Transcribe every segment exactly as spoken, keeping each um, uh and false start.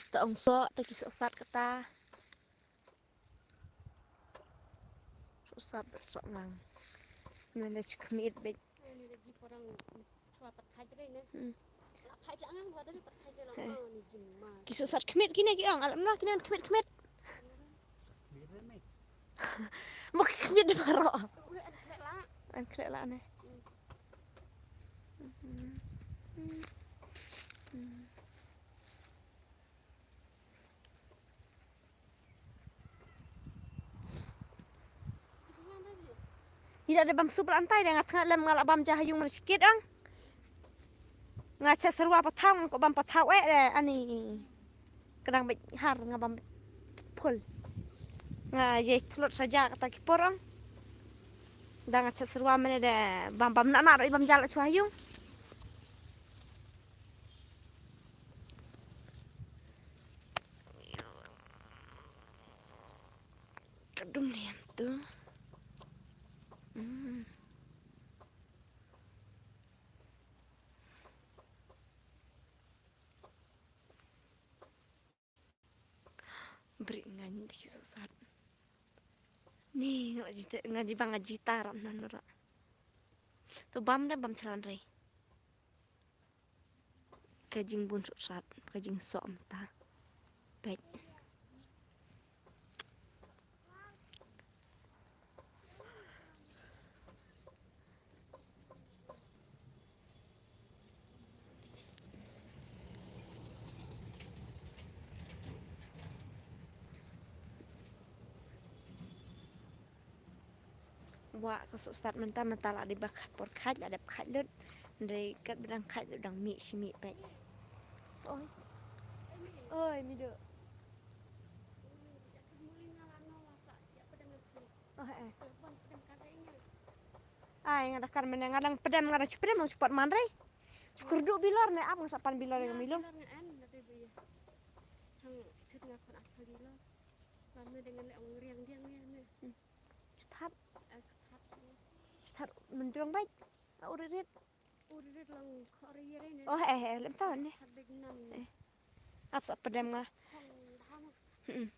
Ta ong soh, ta ki sohsat kata. Sohsat, soh ngang. Ngan da shu khmih beit. Ani da ji porang chwa pat khai tre ne. Hmm. La khai tre ngang wa da ni pat khai tre la. Eh. Ngang ni jing ma. Ki sohsat khmih kine ki ong, alam na kine khmih khmih. Mo ki khmih di paro. Ui, an khlek la. An khlek la ne. Hmm. Hmm. Hmm. Ida de bam super antai de nga tnga lem nga la bam ja ha yung man sikit ang. Nga cha serwa pathaw nga ko bam pathaw eh, eh, ani. Kedang bej har nga bam full. Nga ye thlot saja kata ki por ang. Da nga cha serwa mene de bam bam na na roi bam ja la chwa ha yung. Ka dum liam tu. Hmm. Bri nga ni ki sohsat. Ni nga ji te, nga ji bang nga ji ta ram nan ra. Tu bam de bam chalan re. Ka jingbun sohsat, ka jingsoh mta. Peit. Wa ka sohsat mynta, mynta la dei ba khat por khat, la dep khat lut. Ndei kat ba dang khat lut dang mih shi mih peit. Oi. Oi, mido. Oh, eh. Ai, nga da kar mene, nga dang pedem, nga dang chu pedem, chu pat man rei. Chu kyrduh bilor ne, ap nga sa pan bilor ïa ka milum. Chu thap. Chu thap mendrong bai. Uririt. Oh, eh, eh, lem taw ne. Eh. Ap sa pedem nga. Hmm.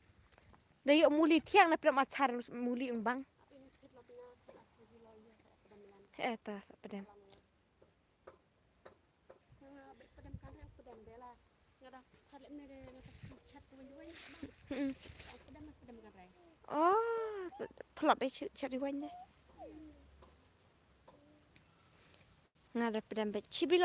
Da ïoh muli thiang na pedem achar muli ung bang. Eh, ta sa pedem. Hmm. Oh, phlop eh chat di wan de. Nga da pedem bad chibi lo.